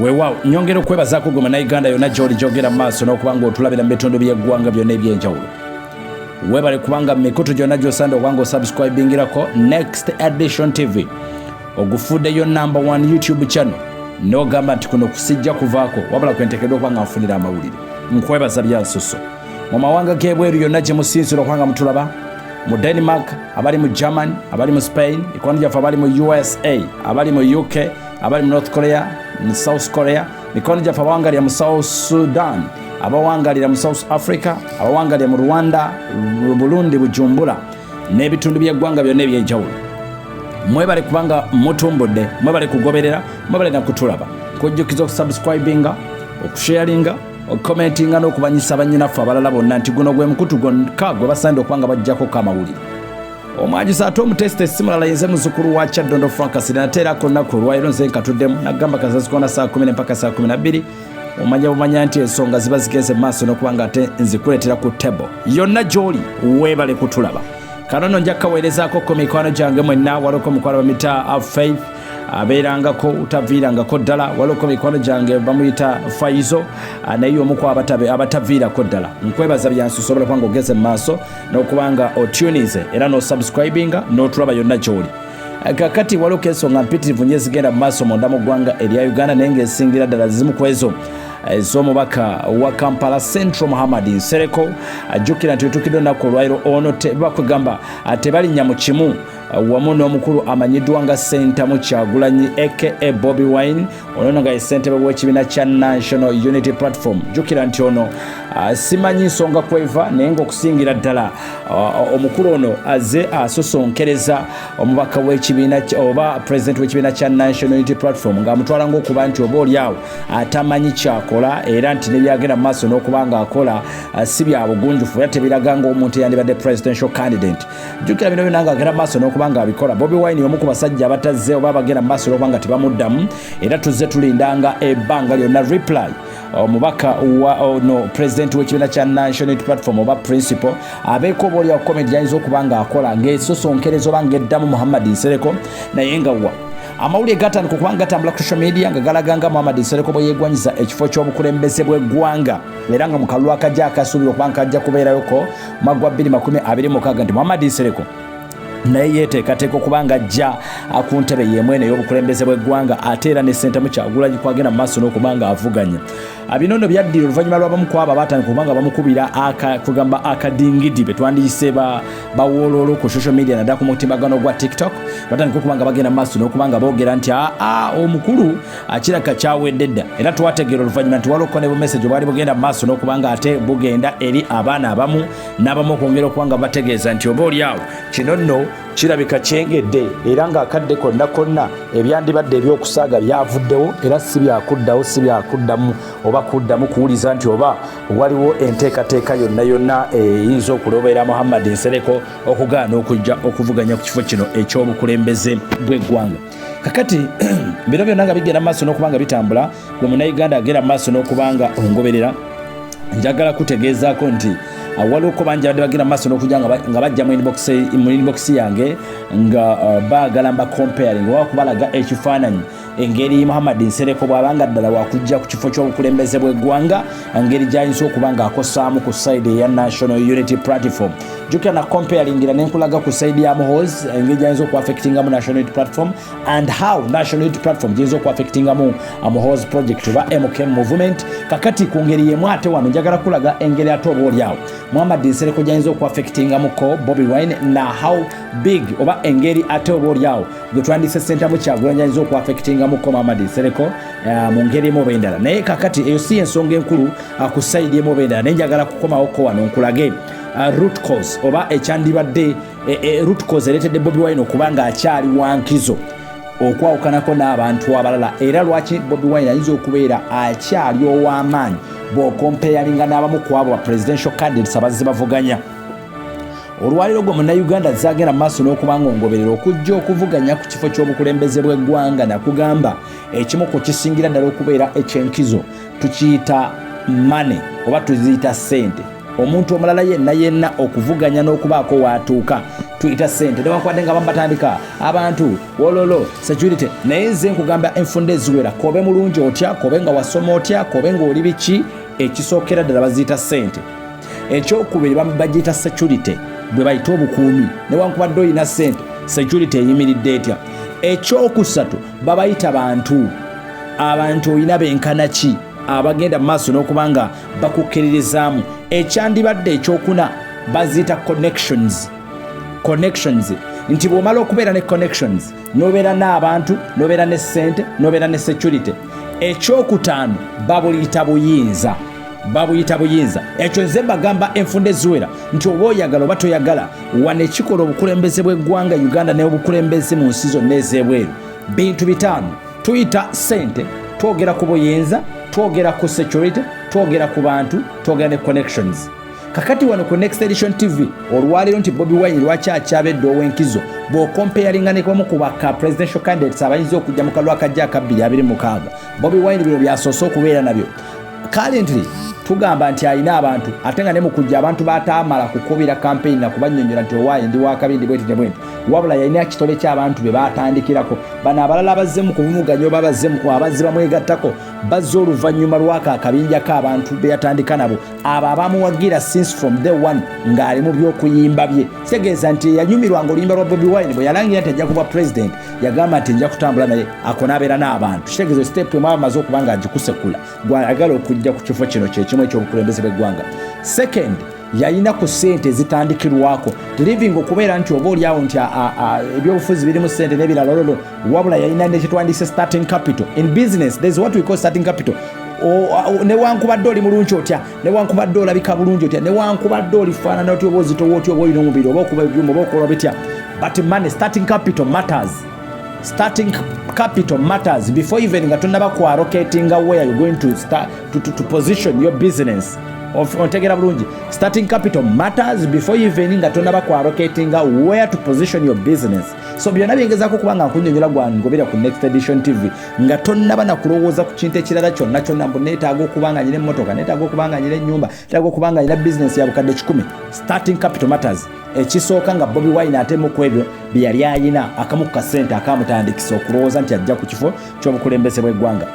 Weewaawo, nyongera okwebazaako gwe Munnayuganda yonna gy'oli gyogera mu maaso n'okuba nga otulabira mu bitundu by'eggwanga byonna eby'enjawulo. Weebale kubanga mu mikutu gyonna gy'osanda okuba nga osubscribingirako Next Edition TV, ogufuddeyo number one YouTube channel, n'ogamba nti kuno kusijja kuvaako wabula kwenteekeddwa okuba nga nfunira amawulire. Nkwebaza byansusso. Mu mawanga g'ebweru yonna gye musinzira okuba nga mutulaba, mu Denmark, abali mu German, abali mu Spain, mikwano gyaffe abali mu USA, abali mu UK, abali mu North Korea, mu South Korea, mikwano gyaffe abawangalira mu South Sudan, abawangalira mu South Africa, abawangalira mu Rwanda, Burundi, Bujumbura n'ebitundu by'eggwanga byonna eby'enjawulo, mwebale kubanga mutumbudde, mwebale kugoberera, mwebale nakutulaba. Kujjukiza okusubscribinga, okusharinga, okukomentinga n'okubanyisa bannyinaffe abalala bonna nti guno gwe mukutu gwokka gwe basaanidde okuba nga bajjako amawulire. Omwanjuzi ate omutesite si mulala, yenze muzukulu wa Kyaddondo Frank Kasiri. Nate era ku lunaku olwaliro nze nkatuddemu nagamba kazazikona saa 10 mpaka saa 12. Omanya bumanya nti ensonga ziba zigenze mu maaso n'okuba nga ate nzikuleetera ku table yonna gy'oli. Weebale kutulaba. Kano nno nja kukaweerezaako ko mikwano gyange mwenna. Waliko mukwano bamita Faith, abeerangako taviirangako ddala. Waliko mikwano gyange bamuyita Faizo, naye omu ku abataviirako ddala. Nkwebaza byansusobola kubanga ogeze mu maaso n'okuba nga otunize era n'osubscribinga n'otulaba yonna gy'oli. Kakati waliwo ensonga mpitirivu nnyo ezigenda mu maaso munda mu ggwanga erya Uganda, naye ng'esingira ddala zimu ku ezo ez'omubaka wa Kampala Central Muhammad Nsereko. Ajjukira nti otuukidde olunaku olwaliro ono bakwegamba tebalinnya mu kimu wamu n'omukulu amanyiddwa nga Sentamu Kyagulanyi aka Bobi Wine, ono nga ye ssentebe w'ekibiina kya National Unity Platform. Jjukira nti ono simanyi nsonga kweva, naye ng'okusingira ddala omukulu ono aze asosonkereza omubaka w'ekibiina oba president w'ekibiina kya National Unity Platform, ng'amutwala ng'okuba nti oba oli awo atamanyi kyakola, era nti nebyagenda mu maaso n'okuba ng'akola si bya bugunjufu era tebiraga ng'omuntu eyandibadde presidential candidate. Jjukira bino byonna ng'agenda mu maaso n'okuba ng'abikola, Bobi Wine omu ku basajja abatazze oba abagenda mu maaso n'okuba nga tebamuddamu, era tuzze tulindanga ebbanga lyonna reply omubaka wa ono president w'ekibiina kya National Unity Platform oba principal abeeko oba oliawo comment gyayinza okuba ng'akola ng'esosonkereza oba ng'eddamu Muhammad Nsereko. Naye nga wa amawulire gatandika okuba nga gatambula ku social media nga galaga nga Muhammad Nsereko bwe yeegwanyiza ekifo ky'obukulembeze bw'eggwanga, era nga mu kalulu akajja akasuubira okuba nga kajja kubeerayoko mwaka gwa 2026, nti Muhammad Nsereko naye yeteekateeka okuba nga ajja ku ntebe y'emu eno ey'obukulembeze bw'eggwanga, ate era ne Ssentamu Kyagulanyi kwagenda mu maaso n'okuba nga avuganya. Bino nno byaddira oluvannyuma lw'abamu ku abo abaatandika okuba nga bamukubira kugamba akadingidi be twandiyise bawooloolo ku social media, naddala ku mutimbagano gwa TikTok. Batandika okuba nga bagenda mu maaso n'okuba nga boogera nti aa omukulu akiraka kyawedde dda. Era twategeera oluvannyuma nti waliwo ne bumessage obwali bugenda mu maaso n'okuba nga ate bugenda eri abaana abamu n'abamu okwongera okuba nga bategeeza nti oba oli awo kino nno kirabika kyengedde, era ng'akadde konna konna ebyandibadde ebyokusaaga byavuddewo, era si byakuddawo, si byakuddamu oba kuddamu kuwuliza nti oba waliwo enteekateeka yonna yonna eyinza okulobera Muhammad Nsereko okugaana okujja okuvuganya ku kifo kino ekyobukulembeze bw'eggwanga. Kakati bino byonna nga bigenda maaso n'okuba nga bitambula, gwe Munnayuganda agenda mu maaso n'okuba nga ongoberera, njagala kutegeezaako nti waliwo bangi abadde bagenda maaso n'okujja nga bajja mu inbox yange nga baagala mba comparing oba kubalaga ekifaananyi engeri Muhammad Nsereko bw'abanga ddala wakujja ku kifo ky'obukulembeze bw'eggwanga, engeri gy'ayinza okuba ng'akosaamu ku side eya National Unity Platform. Jjukira na comparingira nenkulaga ku side ya Muhoozi engeri gy'ayinza okuaffectingamu National Unity Platform and how National Unity Platform giyinza okuaffectingamu Muhoozi Project oba MK Movement. Kakati ku ngeri yemu ate wano njagala kulaga engeri ate oba oli awo Muhammad Nsereko gy'ayinza okuaffectingamuko Bobi Wine na how big oba engeri ate oba oli awo gwe twandise Sentamu Kyagulanyi ayinza okuaffectingamuko Muhammad Nsereko mu ngeri emu oba endala. Naye kakati eyo si ensonga enkulu ku side emu oba endala, naye njagala kukomawoko wano nkulage root cause oba ekyandibadde root cause ereetedde Bobi Wine okuba ng'akyali wankizo okwawukanako n'abantu abalala, era lwaki Bobi Wine ayinza okubeera akyali ow'amaanyi bw'okomparinga n'abamu ku abo ba presidential candidates abazze bavuganya. Olwaliro gwe Munnayuganda zagenda mu maaso n'okuba nga ongoberera, okujja okuvuganya ku kifo ky'obukulembeze bw'eggwanga, nakugamba ekimu ku kisingira ddala okubeera ekyenkizo tukiyita money oba tuziyita ssente. Omuntu omulala yenna yenna okuvuganya n'okubaako waatuuka, Tuyita sente, newankubadde nga bamubatandika abantu wololo security, naye nze nkugamba enfunda eziwera, kobe mulungi otya, kobe nga wasoma otya, kobe nga oli biki, ekisookera ddala baziyita sente. Ekyokubiri bagiyita security, bwe bayita obukuumi. Newankubadde olina sente, security eyimiridde etya? Ekyokusatu babayita bantu. Abantu olina benkana ki abagenda mu maaso n'okuba nga bakukkiririzaamu? Ekyandibadde ekyokuna baziyita connections. Connections, nti bw'omala okubeera ne connections, n'obeera n'abantu, n'obeera ne sente, n'obeera ne security, ekyokutaano babuyita buyinza, babuyita buyinza. Ekyo nze mbagamba enfunda eziwera nti oba oyagala oba toyagala, wano ekikola obukulembeze bw'eggwanga Uganda n'obukulembeze mu nsi zonna ez'ebweru bintu bitaano. Tuyita sente, twogera ku buyinza, twogera ku security, twogera ku bantu, twogera ne connections. Kakati wano ku Next Edition TV olwaleero nti Bobi Wine lwaki akyabedde ow'enkizo bw'okompeyaringa nekamu ku baka presidential candidates abayinza okujja mu kalulu akajja aka 2026? Bobi Wine bino byasoose okubeera nabyo. Currently tugamba nti alina abantu, ate nga ne mu kujja abantu bataamala kukubira campaign nakubanyonyola nti owaaye ndi wakabi, ndi bweti ne bwenti, wabula yalina kitole ky'abantu be batandikirako. Bano abalala abazze mu kuvumuganya oba abazze bamwegattako bazze oluvannyuma lwako akabinja k'abantu be yatandika nabo, abo abamuwagira since from day one ng'ali mu byokuyimba bye. Kitegeeza nti yanyumirwanga oluyimba lwa Bobi Wine. Bwe yalangira nti ajja kuba president, yagamba nti nja kutambula naye, ako n'abeera n'abantu. Kitegeeza step emu aba amaze okuba nga agikusekula gwayagala okujja ku kifo kino kyekimu ekyobukulembeze bw'eggwanga. Second, yalina ku sente ezitandikirwako living, okubeera nti oba oliawo nti ebyobufuzi birimu sente n'ebirala lolo, wabula yalina nekyetwandise starting capital. In business there is what we call starting capital. Newankubadde oli mulungi otya, newankubadde olabika bulungi otya, newankubadde olifaanana otya, oba ozitowa otya, oba olina omubiri, oba okuba ebyuma, oba okola bitya, but money, starting capital matters. Starting capital matters before even nga tonaba kuallocatinga where you're going to start to position your business. Ontegeera bulungi? Starting capital matters before even nga tonaba kuallocatinga where to position your business. So byonna byengezaako kuba nga nkunyonyola gwangobera ku Next Edition TV, nga tonnaba nakulowooza ku kintu ekirala kyonna kyonna, mbu neetaaga okuba nga nyina emmotoka, neetaaga okuba nga nyina ennyumba, neetaaga okuba nga nyina business ya bukadde 100, starting capital matters. Ekisooka nga Bobi Wine atemu ku ebyo bye yali ayina, akamu ku kasente akamutandikisa okulowooza nti ajja ku kifo ky'obukulembeze bw'eggwanga.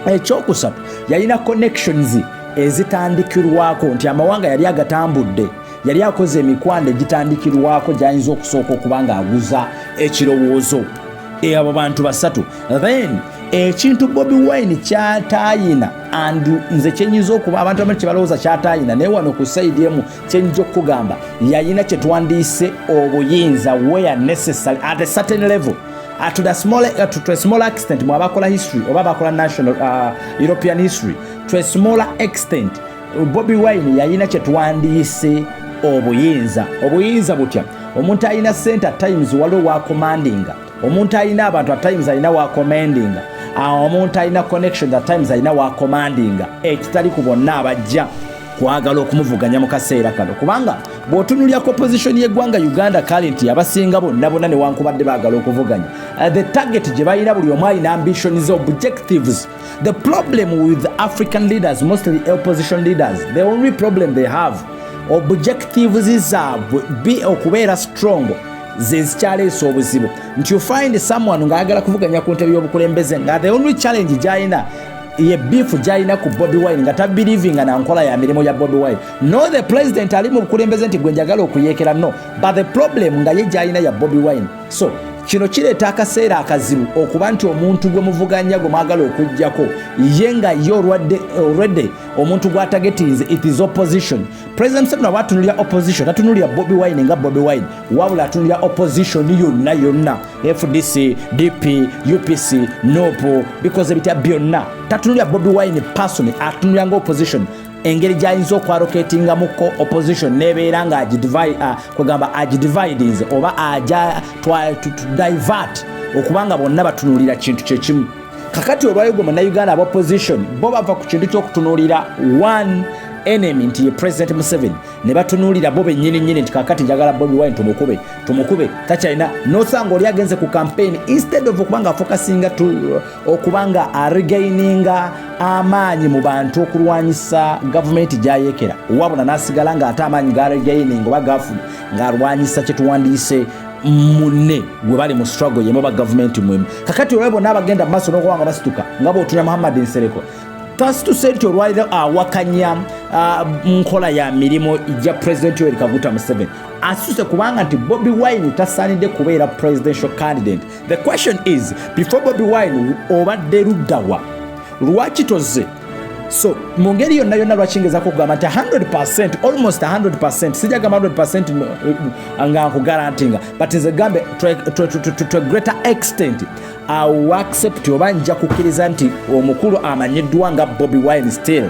Ekyokusatu, yalina connections ezitandikirwako, nti amawanga yali agatambudde, yali akoze emikwano egitandikirwako gyayinza okusooka okuba nga aguza ekirowoozo. Abo bantu basatu. Then ekintu Bobi Wine kyatayina, and nze kyenyinza okuba abantu abamu kyebalowooza kyatayina, naye wano ku side emu kyenyinza okukugamba, yayina kyetwandiise obuyinza where necessary at a certain level, to a small extent. Mu abakola history oba abakola national European history, to a smaller extent Bobi Wine yayina kyetwandiise obuyinza. Obuyinza butya? Omuntu alina sente at times waliwo wacommandinga, omuntu alina abantu at times alina wacommandinga, omuntu alina connection at times alina wacommandinga, ekitali ku bonna abajja kwagala okumuvuganya mu kaseera kano. Kubanga bw'otunulya opposition y'eggwanga Uganda current, abasinga bonna bonna newankubadde baagala okuvuganya, the target gye balina, buli omu alina ambitions, objectives. The problem with African leaders, mostly opposition leaders, the only problem they have, objectives zaabwe bi okubeera strong ze zikyaleesa obuzibu, nti you find someone ng'ayagala kuvuganya ku ntebe y'obukulembeze nga the only challenge gy'alina ye beef gy'alina ku Bobi Wine, nga tabelievinga na nkola ya mirimu ya Bobi Wine, no the president ali mu bukulembeze nti gwe njagala okuyeekera, no, but the problem nga ye gy'alina ya Bobi Wine. So kino kireeta akaseera akazibu okuba nti omuntu gwe muvuganya, gwe mwagala okugjako, ye nga ye already omuntu gw'atargetinze, it is opposition. President Museveni aba atunulira opposition, tatunulira Bobi Wine nga Bobi Wine, wabula atunulira opposition yonna yonna, FDC, DP, UPC, NUP, bikoze bitya byonna. Tatunulira Bobi Wine person, atunulira nga opposition, engeri gyayinza okwallocatingamuko opposition nebeera nga kwegamba agidividinze oba aja to divert, okubanga bonna batunulira kintu kyekimu. Kakati olwayo gwe Munnayuganda, aba opposition bo bava ku kintu ky'okutunuulira one Enemy nti ye President Museveni, ne batunuulira bo bennyini nnyini nti kakati njagala Bobi Wine tumukube, tumukube, takyalina. Nosanga oli agenze ku campaign, instead of okuba nga afocusinga okuba nga aregaininga amaanyi mu bantu okulwanyisa gavumenti gyayekera, wabula n'asigala ng'ate amaanyi garegaining oba gafuna ng'alwanyisa kyetuwandiise munne gwe bali mu struggle yemu oba gavumenti mwemu. Kakati olwa bonna abagenda mu maaso n'okuba nga basituka, nga bw'otunya Muhammad Nsereko tasituse nti olwaliro awakanya nkola ya mirimu gya President Yoweri Kaguta Museveni, asituse kubanga nti Bobi Wine tasaanidde kubeera presidential candidate. The question is, before Bobi Wine obadde luddawa? Lwaki tozze? So mu ngeri yonna yonna, lwaki ngezako okugamba nti 100, almost 100, sijagamba 100 nga nkugarantinga, but nze gambe to a greater extent I accept oba nja kukkiriza nti omukulu amanyiddwa nga Bobi Wine still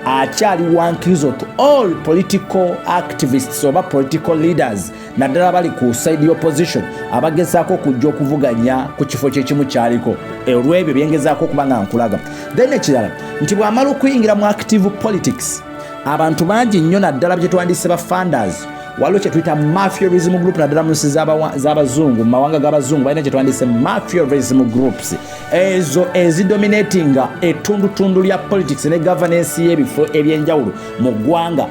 akyali wankizo to all political activists oba political leaders, naddala bali ku side opposition abagezaako okujja okuvuganya ku kifo kyekimu kyaliko, olw'ebyo byengezaako okuba nga nkulaga. Then ekirala nti bw'amala okuyingira mu active politics, abantu bangi nnyo, naddala bye twandise ba funders, waliwo kyetuyita mafiarism group, naddala mu nsi z'abazungu, mu mawanga g'abazungu balina kyetwandise mafiarism groups, ezo ezidominatinga ettundutundu lya politics ne governance y'ebifo ebyenjawulo mu ggwanga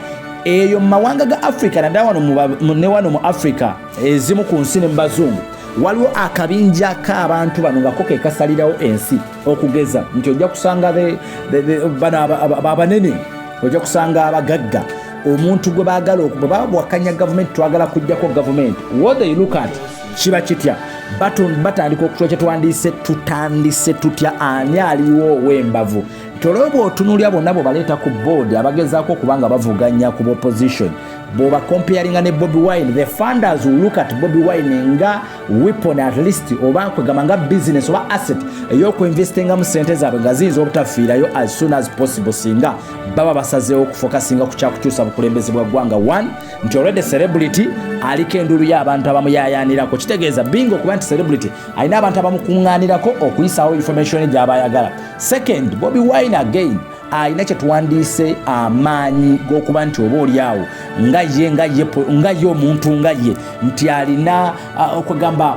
eyo mu mawanga ga Africa, naddala wano ne wano mu Africa ezimu ku nsi ne mu bazungu. Waliwo akabinja k'abantu bano nga ko ke kasalirawo ensi. Okugeza nti ojja kusanga bano abanene, ojja kusanga abagagga, omuntu gwe baagala bwe bawakanya gavumenti, twagala kujjako gavumenti, what they look at kiba kitya? Batandika okutula kyetwandiise tutandise tutya, ani aliwo ow'embavu, nti olwo bw'otunuulira bonna bwe baleeta ku board abagezaako okuba nga bavuganya ku opposition, bw'oba comparinga ne Bobi Wine, the funders will look at Bobi Wine nga weapon at least, oba kwegamba nga business oba asset ey'okuinvestingamu sente zaabwe nga ziyinza obutafiirayo as soon as possible, singa baba basazeewo okufokasinga ku kyakukyusa bukulembeze bwa ggwanga. One, nti already celebrity, aliko endulu y'abantu abamuyayaanirako. Kitegeeza binga okuba nti celebrity alina abantu abamukuŋŋaanirako okuyisaawo information gy'aba ayagala. Second, Bobi Wine again alina kyetuwandiise amaanyi g'okuba nti oba oli awo nga ye nga ye nga ye omuntu nga ye nti alina okwegamba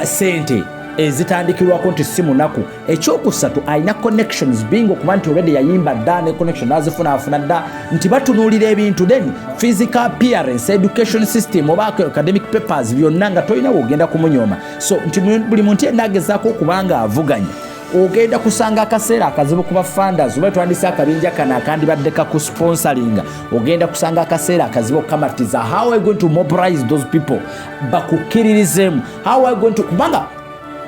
sente ezitandikirwako nti si munaku. Ekyokusatu, alina connections, being okuba nti already yayimba dda ne connection nazifunaafuna dda, nti batunuulira ebintu. Then physical appearance, education system oba academic papers, byonna nga tolina wogenda kumunyooma. So nti buli muntu yenna agezaako okuba nga avuganya, ogenda kusanga akaseera akazibu kuba funders oba twandise akabinja kano akandibadde kakusponsoringa, ogenda kusanga akaseera akazibu okukamatiza. How are you going to mobilize those people bakukkiririzemu? How are you going to, kubanga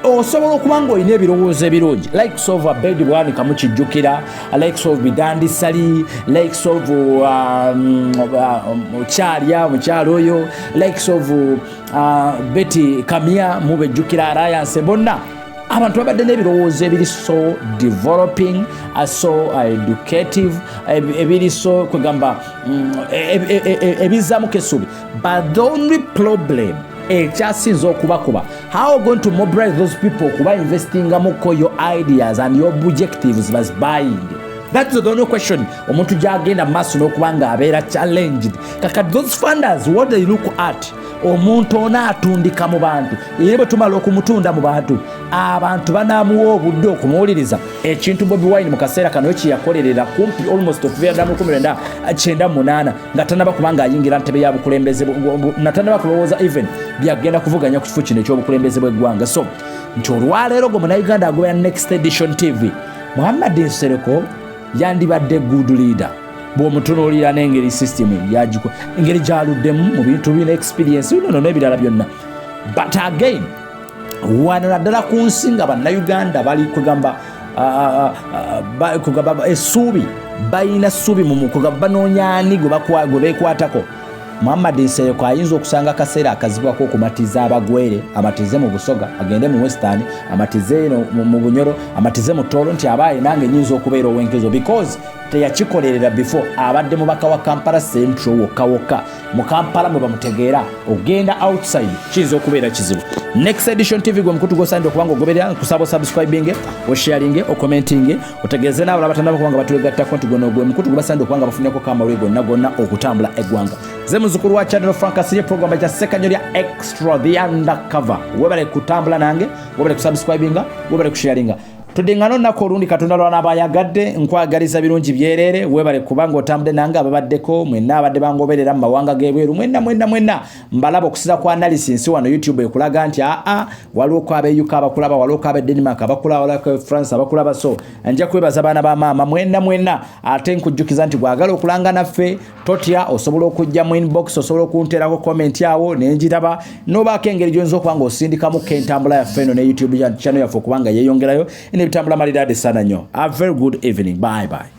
osobola okuba nga olina ebirowoozo ebirungi, likes of Abed Bwanika mukijjukira, likes of Bidandi Ssali, likes of Kyalya mukyalo oyo, likes of Betty Kamya mubejjukira, Alliance, bonna abantu babadde n'ebirowoozo ebiri so developing, so educative, ebiri so kwegamba ebizaamuko essuubi. But the only problem ekyasinza okubakuba, how are going to mobilize those people okuba investingamuko your ideas and your objectives was buying? That's the only question omuntu gyagenda mu maaso n'okuba nga abeera challenged. Kakati those funders, what they look at, omuntu ono atundika mu bantu, era bwe tumala okumutunda mu bantu, abantu banaamuwa obudde okumuwuliriza. Ekintu Bobi Wine mu kaseera kano kyeyakolerera kumpi almost okuviira ddala mu 1998 nga tanaba kuba ng'ayingira ntebe ya bukulembeze, natanaba kulowooza even byagenda kuvuganya ku kifo kino ekyobukulembeze bw'eggwanga. So nti olwaleero gwe Munauganda agobera Next Edition TV, Muhammad Nsereko yandibadde good leader bw'omutunuulira n'engeri system yagiko, engeri gyaluddemu mu bintu bina, experience nono n'ebirala byonna. But again, wano naddala ku nsi nga Bannayuganda bali kugamba kugamba essuubi, balina ssuubi mu kugamba banoonya ani gwe beekwatako. Muhammad Nsereko ayinza okusanga akaseera akazibu ak'okumatiza abagwere, amatize mu Busoga, agende mu Western, amatize eno mu Bunyoro, amatize mu Tooro, nti abaaye nange nyinza okubeera ow'enkezo, because teyakikolerera before. Abadde mubaka wa Kampala Central wokka wokka, mu Kampala mwe bamutegeera. Ogenda outside kiyinza okubeera kizibu. Next Edition TV gwe mukutu gw'osaanidde okuba nga ogoberera. Nkusaba osubscribinge, osharinge, okommentinge, otegeeze n'abalala batannaba kuba nga batwegattako nti guno gwe mukutu gwe basaanidde okuba nga bafunirako kamawulire gonna gonna okutambula eggwanga. Ze muzukulu wa Channel Frank Asirye, program ekya Ssekanyo lya Extra the Undercover. Webale kutambula nange, webale kusubscribinga, webale kusharinga. Tudingana olunaku olundi Katonda lwanaaba ayagadde. Nkwagaliza birungi byereere. Webale kubanga otambudde nange. Ababaddeko mwenna, abadde bangoberera mu mawanga g'ebweru, mwenna mwenna mwenna mbalaba. Okusiza ku analysis wano YouTube ekulaga nti aa waliwo ko ab'e UK abakulaba, waliwo ko ab'e Denmark abakulaba, waliwo ko France abakulaba. So nja kwebaza baana ba maama mwenna mwenna. Ate nkujjukiza nti bwagala okulanga naffe, totya, osobola okujja mu inbox, osobola okunteerako comment awo nenjiraba, nobaako engeri gy'oyinza okuba nga osindikamu ko entambula yaffe eno ne YouTube channel yaffe okuba nga yeeyongerayo nebitambula maliraadi sana nnyo. A very good evening, bye bye.